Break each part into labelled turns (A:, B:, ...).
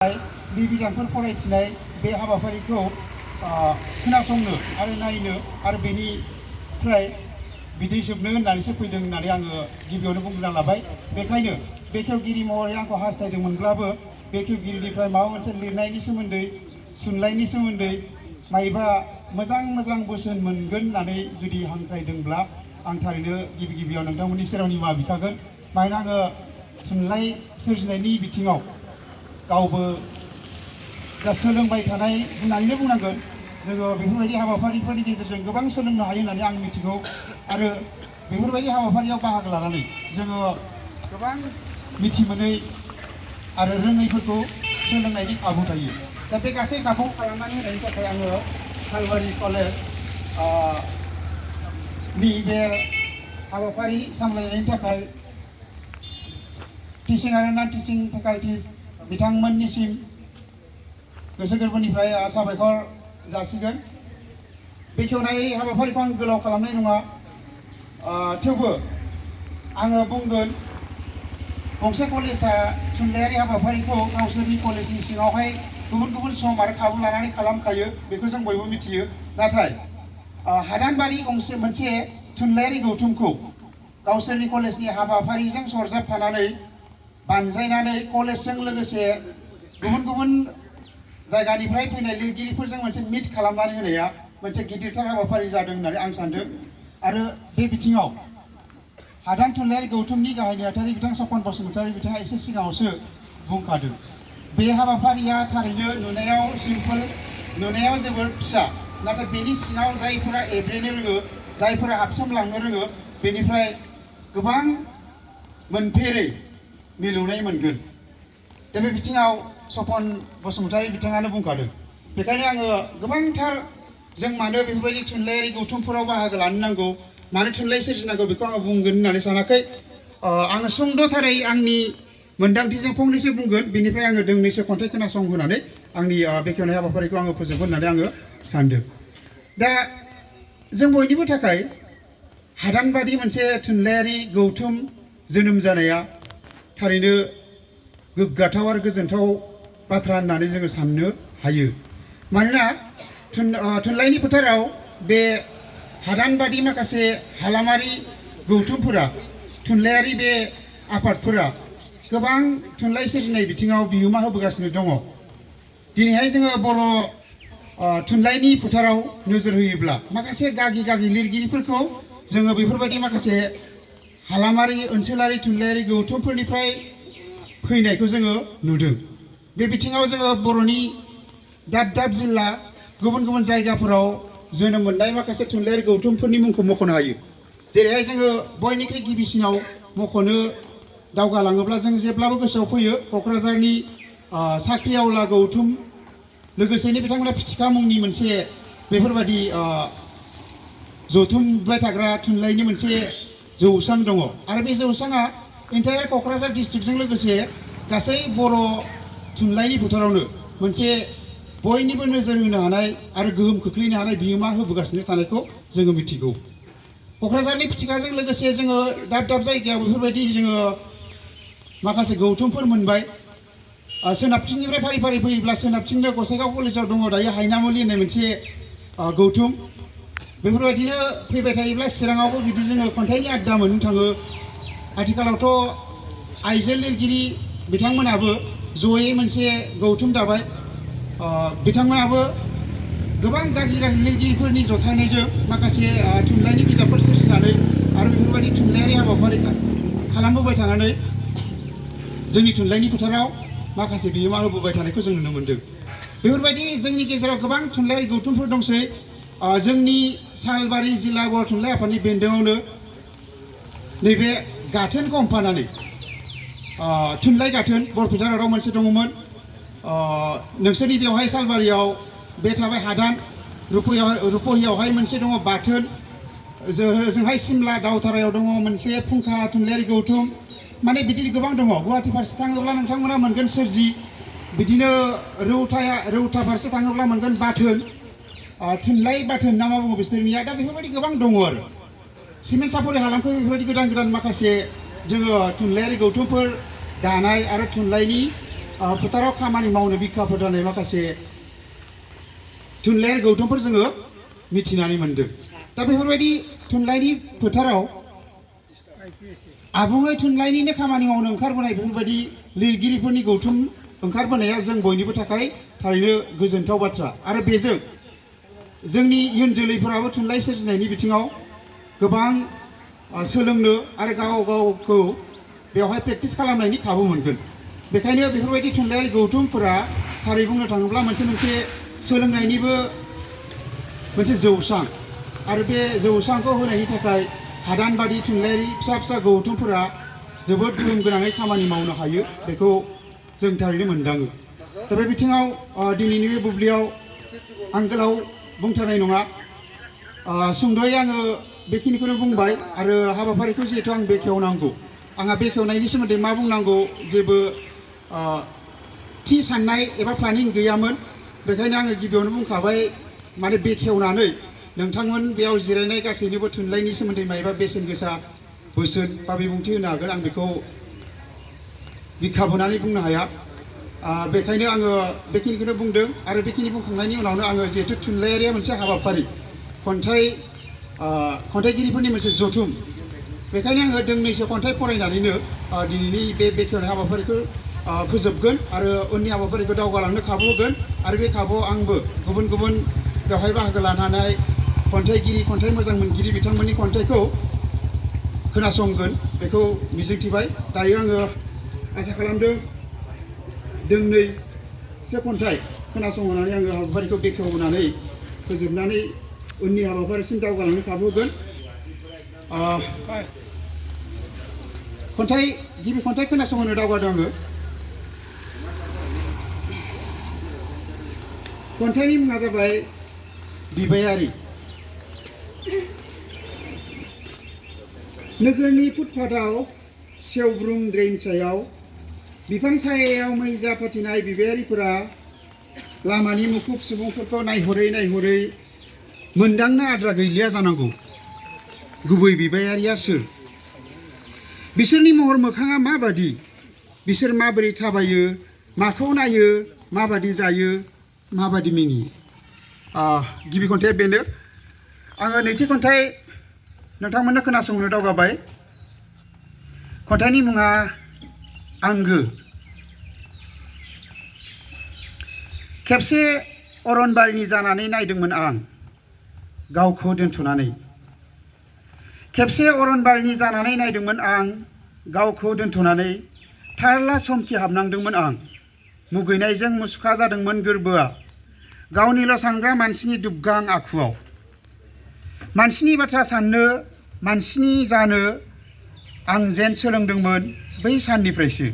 A: लिरबिदांफोर फरायथिनाय बे हाबाफारिखौ खोनासंनो आरो नायनो आरो बेनिफ्राय बिदै सोबनो होननानैसो फैदों होननानै आङो गिबियावनो बुंग्रोना लाबाय। बेखायनो बेखेवगिरि महरै आंखौ हास्थायदोंमोनब्लाबो बेखेवगिरिनिफ्राय माबा मोनसे लिरनायनि सोमोन्दै थुनलाइनि सोमोन्दै मायबा मोजां बोसोन मोनगोन होननानै जुदि हांख्रायदोंब्ला आं थारैनो गिबियाव नोंथांमोननि सेराव निमाहा बिखागोन। मानोना आङो थुनलाइ सोरजिनायनि बिथिङाव गावबो दा सोलोंबाय थानाय होननानैनो बुंनांगोन। जोङो बेफोरबायदि हाबाफारिफोरनि गेजेरजों गोबां सोलोंनो हायो होननानै आं मिथिगौ आरो बेफोरबायदि हाबाफारियाव बाहागो लानानै जोङो गोबां मिथि मोनै आरो रोङैफोरखौ सोलोंनायनि खाबु थायो। दा बे गासै खाबु खालामनानै होनायनि थाखाय आङो सालबारि कलेज नि बे हाबाफारि सामलायनायनि थाखाय टिचिं आरो नन टिचिं फेकाल्टिस बिथांमोननिसिम गोसो गोरबोनिफ्राय साबायखर जासिगोन। बेखेवनाय हाबाफारिखौ आं गोलाव खालामनाय नङा, थेवबो आङो बुंगोन गंसे कलेजआ थुनलाइयारि हाबाफारिखौ गावसोरनि कलेजनि सिङावहाय गुबुन सम आरो खाबु लानानै खालामखायो, बेखौ जों बयबो मिथियो। नाथाय हादानबारि मोनसे थुनलाइयारि गौथुमखौ गावसोरनि कलेजनि हाबाफारिजों सरजाबफानानै बानजायनानै कलेजजों लोगोसे गुबुन जायगानिफ्राय फैनाय लिरगिरिफोरजों मोनसे मिट खालामनानै होनाया मोनसे गिदिरथार हाबाफारि जादों होननानै आं सानदों। आरो बे बिथिङाव हादान थुनलाइयारि गौथुमनि गाहाय नेहाथारि बिथां सपन बसुमतारी बिथाङा एसे सिगाङावसो बुंखादों। बे हाबाफारिया थारैनो नुनायाव सिम्पोल, नुनायाव जोबोर फिसा, नाथाय बेनि सिङाव जायफोरा एब्रेनो रोङो, जायफोरा हाबसोमलांनो रोङो, बेनिफ्राय गोबां मोनफेरै मिलौनाय मोनगोन। दा बे बिथिङाव सपन बसुमतारी बिथाङानो बुंखादों। बेखायनो आङो गोबांथार जों मानो बेफोरबायदि थुनलाइयारि गौथुमफोराव बाहागो लानो नांगौ, मानो थुनलाइ सोरजिनांगौ, बेखौ आङो बुंगोन होननानै सानाखै। आङो सुंद'थारै आंनि मोन्दांथिजों फंनैसो बुंगोन, बेनिफ्राय आङो दोंनैसो खन्थाइ खोनासंहोनानै आंनि बेखेवनाय हाबाफारिखौ आङो फोजोबगोन होननानै आङो सानदों। दा जों बयनिबो थाखाय हादानबादि मोनसे थुनलाइयारि गौथुम जोनोम जानाया थारैनो गोग्गाथाव आरो गोजोनथाव बाथ्रा होननानै जोङो साननो हायो। मानोना थुनलाइनि फोथाराव बे हादानबादि माखासे हालामारि गौथुमफोरा, थुनलाइयारि बे आफादफोरा गोबां थुनलाइ सोरजिनाय बिथिङाव बिहोमा होबोगासिनो दङ। दिनैहाय जोङो बर' थुनलाइनि फोथाराव नोजोर होयोब्ला माखासे गागि लिरगिरिफोरखौ जोङो बेफोरबायदि माखासे हालामारि ओनसोलारि थुनलाइयारि गौथुमफोरनिफ्राय फैनायखौ जोङो नुदों। बे बिथिङाव जोङो बर'नि दाब जिल्ला गुबुन जायगाफोराव जोनोम मोननाय माखासे थुनलाइयारि गौथुमफोरनि मुंखौ मख'नो हायो। जेरैहाय जोङो बयनिख्रुइ गिबिसिनाव मख'नो दावगालाङोब्ला जों जेब्लाबो गोसोआव फैयो क'क्राझारनि साख्रिआवला गौथुम, लोगोसेनो बिथांमोना फिथिखा मुंनि मोनसे बेफोरबायदि जथुमबाय थाग्रा थुनलाइनि मोनसे जौसां दङ। आरो बे जौसाङा एन्टायार क'क्राझार डिस्ट्रिक्टजों लोगोसे गासै बर' थुनलाइनि फोथारावनो मोनसे बयनिबो नोजोर होनो हानाय आरो गोहोम खोख्लैनो हानाय बिहोमा होबोगासिनो थानायखौ जोङो मिथिगौ। क'क्राझारनि फिथिखाजों लोगोसे जोङो दाब जायगायाव बेफोरबायदि जोङो माखासे गौथुमफोर मोनबाय। सोनाबथिंनिफ्राय फारि फैयोब्ला सोनाबथिंनो गसाइगाव कलेजाव दङ दायो हायनामुलि होननाय मोनसे गौथुम। बेफोरबायदिनो फैबाय थायोब्ला चिराङावबो बिदि जोङो खन्थाइनि आड्डा मोननो थाङो। आथिखालावथ' आइजो लिरगिरि बिथांमोनाबो जयै मोनसे गौथुम दाबाय। बिथांमोनाबो गोबां गागि लिरगिरिफोरनि जथायनायजों माखासे थुनलाइनि बिजाबफोर सोरजिनानै आरो बेफोरबायदि थुनलाइयारि हाबाफारि खालामबोबाय थानानै जोंनि थुनलाइनि फोथाराव माखासे बिहोमा होबोबाय थानायखौ जों नुनो मोनदों। बेफोरबायदि जोंनि गेजेराव गोबां थुनलाइयारि गौथुमफोर दंसै। जोंनि सालबारि जिल्ला बर' थुनलाइ आफादनि बेन्दोंआवनो नैबे गाथोनखौ हमफानानै थुनलाइ गाथोन बरपेटा र'डआव मोनसे दङमोन। नोंसोरनि बेवहाय सालबारियाव बे थाबाय हादान, रुपहियावहाय मोनसे दङ बाथोन, जोंहाय सिमला दावधारायाव दङ मोनसे फुंखा थुनलाइयारि गौथुम। माने बिदि गोबां दङ। गुवाहाटि फारसे थाङोब्ला नोंथांमोना मोनगोन सोरजि, बिदिनो रौता फारसे थाङोब्ला मोनगोन बाथोन, थुनलाइ बाथोन ना मा बुङो बिसोरनिया। दा बेफोरबायदि गोबां दङ आरो सिमेन्ट सापरि हालामखौ बेफोरबायदि गोदान माखासे जोङो थुनलाइयारि गौथुमफोर दानाय आरो थुनलाइनि फोथाराव खामानि मावनो बिखाफोर जानाय माखासे थुनलाइयारि गौथुमफोर जोङो मिथिनानै मोनदों। दा बेफोरबायदि थुनलाइनि फोथाराव आबुङै थुनलाइनिनो खामानि मावनो ओंखारबोनाय बेफोरबायदि लिरगिरिफोरनि गौथुम ओंखारबोनाया जों बयनिबो थाखाय थारैनो गोजोनथाव बाथ्रा। आरो बेजों जोंनि इयुन जोलैफोराबो थुनलाइ सोरजिनायनि बिथिङाव गोबां सोलोंनो आरो गाव गावखौ बेवहाय प्रेक्टिस खालामनायनि खाबु मोनगोन। बेखायनो बेफोरबायदि थुनलाइयारि गौथुमफोरा थारै बुंनो थाङोब्ला मोनसे सोलोंनायनिबो मोनसे जौसां आरो बे जौसांखौ होनायनि थाखाय हादानबादि थुनलाइयारि फिसा फिसा गौथुमफोरा जोबोद गोहोम गोनाङै खामानि मावनो हायो, बेखौ जों थारैनो मोनदाङो। दा बे बिथिङाव दिनैनि बे बुब्लियाव आं गोलाव बुंथारनाय नङा, सुंद'यै आङो बेखिनिखौनो बुंबाय। आरो हाबाफारिखौ जिहेथु आं बेखेवनांगौ, आंहा बेखेवनायनि सोमोन्दै मा बुंनांगौ जेबो थि साननाय एबा प्लानिं गैयामोन। बेखायनो आङो गिबियावनो बुंखाबाय, माने बेखेवनानै नोंथांमोन बेयाव जिरायनाय गासैनोबो थुनलाइनि सोमोन्दै मायबा बेसेन गोसा बोसोन बा बिबुंथि होनो हागोन आं बेखौ बिखा बुनानै बुंनो हाया। बेखायनो आङो बेखिनिखौनो बुंदों। आरो बेखिनि बुंखांनायनि उनावनो आङो जिहेतु थुनलाइयारिया मोनसे हाबाफारि, खन्थाइगिरिफोरनि मोनसे जथुम, बेखायनो आङो दोंनैसो खन्थाइ फरायनानैनो दिनैनि बे बेखेवनाय हाबाफारिखौ फोजोबगोन आरो उननि हाबाफारिखौ दावगालांनो खाबु होगोन। आरो बे खाबुआव आंबो गुबुन गुबुन बेवहाय बाहागो लानानै खन्थाइ मोजां मोनगिरि बिथांमोननि खन्थाइखौ खोनासंगोन, बेखौ मिजिंथिबाय। दायो आङो आसा खालामदों दोंनैसो खन्थाइ खोनासंहोनानै आङो हाबाफारिखौ बेखेवनानै फोजोबनानै उननि हाबाफारिसिम दावगालांनो खाबु होगोन। गिबि खन्थाइ खोनासंहोनो दावगादों आङो। खन्थाइनि मुङा जाबाय बिबायारि। नोगोरनि फुटपाथआव सेवब्रुं ड्रेन सायाव बिफां सायायाव मैजा फाथिनाय बिबायारिफोरा लामानि मुखुब सुबुंफोरखौ नायहरै मोनदांनो आद्रा गैलिया जानांगौ गुबै बिबायारिया सोर, बिसोरनि महर मोखाङा माबादि, बिसोर माबोरै थाबायो, माखौ नायो, माबादि जायो, माबादि मिनियो। गिबि खन्थाइया बेनो। आङो नैथि खन्थाइ नोंथांमोननो खोनासंनो दावगाबाय। खन्थाइनि मुङा आंगो। खेबसे अरनबारिनि जानानै नायदोंमोन आं गावखौ दोनथ'नानै। खेबसे अरनबारिनि जानानै नायदोंमोन आं गावखौ दोनथ'नानै। थारला समखि हाबनांदोंमोन आं, मुगैनायजों मुसुखा जादोंमोन गोरबोआ गावनिल' सानग्रा मानसिनि दुबगां आखुआव। मानसिनि बाथ्रा साननो, मानसिनि जानो आं जेन सोलोंदोंमोन बै साननिफ्रायसो।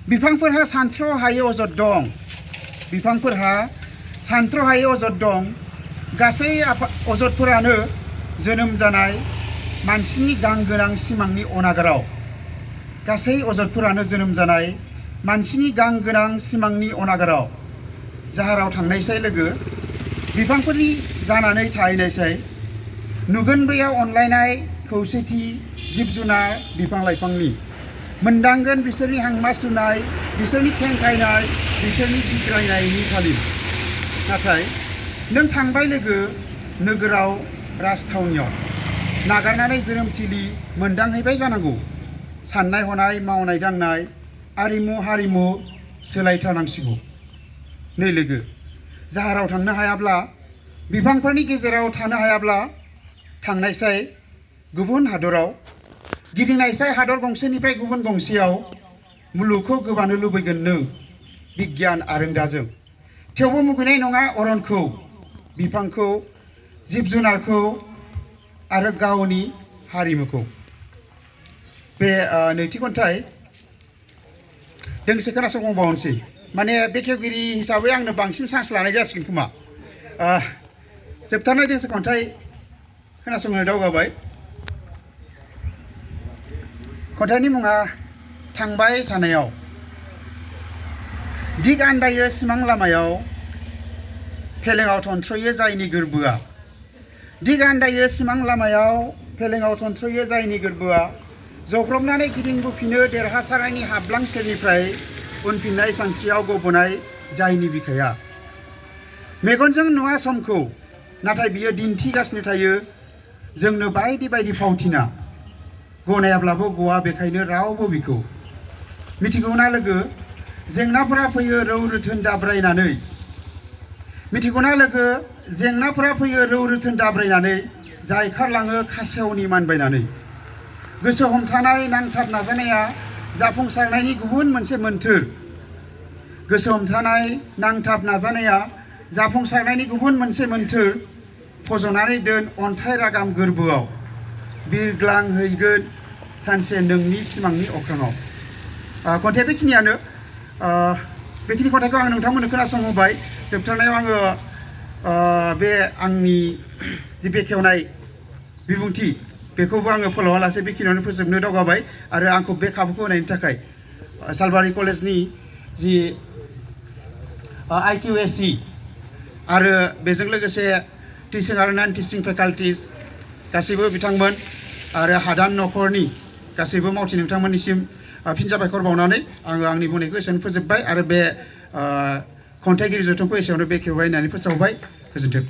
A: बिफांफोरहा सानथ्र'हायै अजद दं, बिफांफोरहा सानथ्र'हायै अजद दं। गासै अजदफोरानो जोनोम जानाय मानसिनि गां गोनां सिमांनि अनागाराव। गासै अजदफोरानो जोनोम जानाय मानसिनि गां गोनां सिमांनि अनागाराव। जाहाराव थांनायसाय लोगो, बिफांफोरनि जानानै थाहैनायसाय, नुगोन बैयाव अनलायनाय खौसेथि जिब जुनार बिफां लाइफांनि। मोनदांगोन बिसोरनि हांमा सुनाय, बिसोरनि खेंखायनाय, बिसोरनि बिग्रायनायनि थालिम। नाथाय नों थांबाय लोगो नोगोराव राजथावनियाव, नागारनानै जोनोमथिलि मोनदांहैबाय जानांगौ। साननाय हनाय, मावनाय दांनाय, आरिमु हारिमु सोलायथारनांसिगौ। नै लोगो, जाहाराव थांनो हायाब्ला, बिफांफोरनि गेजेराव थानो हायाब्ला, थांनायसाय गुबुन हादराव, गिदिंनायसाय हादर गंसेनिफ्राय गुबुन गंसेयाव। मुलुगखौ गोबानो लुबैगोन नों बिगियान आरोंदाजों, थेवबो मुगैनाय नङा अरनखौ, बिफांखौ, जिब जुनारखौ आरो गावनि हारिमुखौ। बे नैथि खन्थाइ। दोंसे खोनासंबावनोसै, माने बेखेवगिरि हिसाबै आंनो बांसिन चान्स लानाय जासिगोन खोमा। जोबथारनाय दोंसे खन्थाइ खोनासंनो दावगाबाय। खन्थाइनि मुङा थांबाय थानायाव। दिग आन्दायो सिमां लामायाव, फेलेङाव थनथ्र'यो जायनि गोरबोआ। दिग आन्दायो सिमां लामायाव, फेलेङाव थनथ्र'यो जायनि गोरबोआ। जब्रबनानै गिदिंबोफिनो देरहासारनायनि हाब्लां सेरनिफ्राय, उनफिननाय सानस्रियाव गबनाय जायनि बिखाया मेगनजों नुवा समखौ नाथाय बियो दिन्थिगासिनो थायो जोंनो बायदि बायदि फावथिना गनायाब्लाबो गवा बेखायनो रावबो बिखौ मिथिगौना लोगो जेंनाफोरा फैयो रौ रोथोन दाब्रायनानै मिथिगौना लोगो जेंनाफोरा फैयो रौ रोथोन दाब्रायनानै जायखारलाङो खासेवनि मानबायनानै गोसो हमथानाय नांथाब नाजानाया जाफुंसारनायनि गुबुन मोनसे मोन्थोर गोसो हमथानाय नांथाब नाजानाया जाफुंसारनायनि गुबुन मोनसे मोन्थोर फज'नानै दोन अन्थाइ रागाम गोरबोआव बिरग्लांहैगोन सानसे नोंनि सिमांनि अख्राङाव खन्थाइया बेखिनियानो बेखिनि खन्थाइखौ आं नोंथांमोननो खोनासंहोबाय जोबथारनायाव आङो बे आंनि जि बेखेवनाय बिबुंथि बेखौबो आङो फोलावालासे बेखिनियावनो फोजोबनो दावगाबाय आरो आंखौ बे खाबुखौ होनायनि थाखाय सालबारि कलेजनि जि IQAC आरो बेजों लोगोसे टिचिं आरो नन टिचिं फेकाल्टिस गासैबो बिथांमोन आरो हादान नखरनि गासैबो मावथि नोंथांमोननिसिम फिन साबायखर बावनानै आङो आंनि बुंनायखौ एसेयावनो फोजोबबाय आरो बे खन्थाइगिरि जथुमखौ एसेयावनो बेखेवबाय होननानै फोसावबाय गोजोन्थों।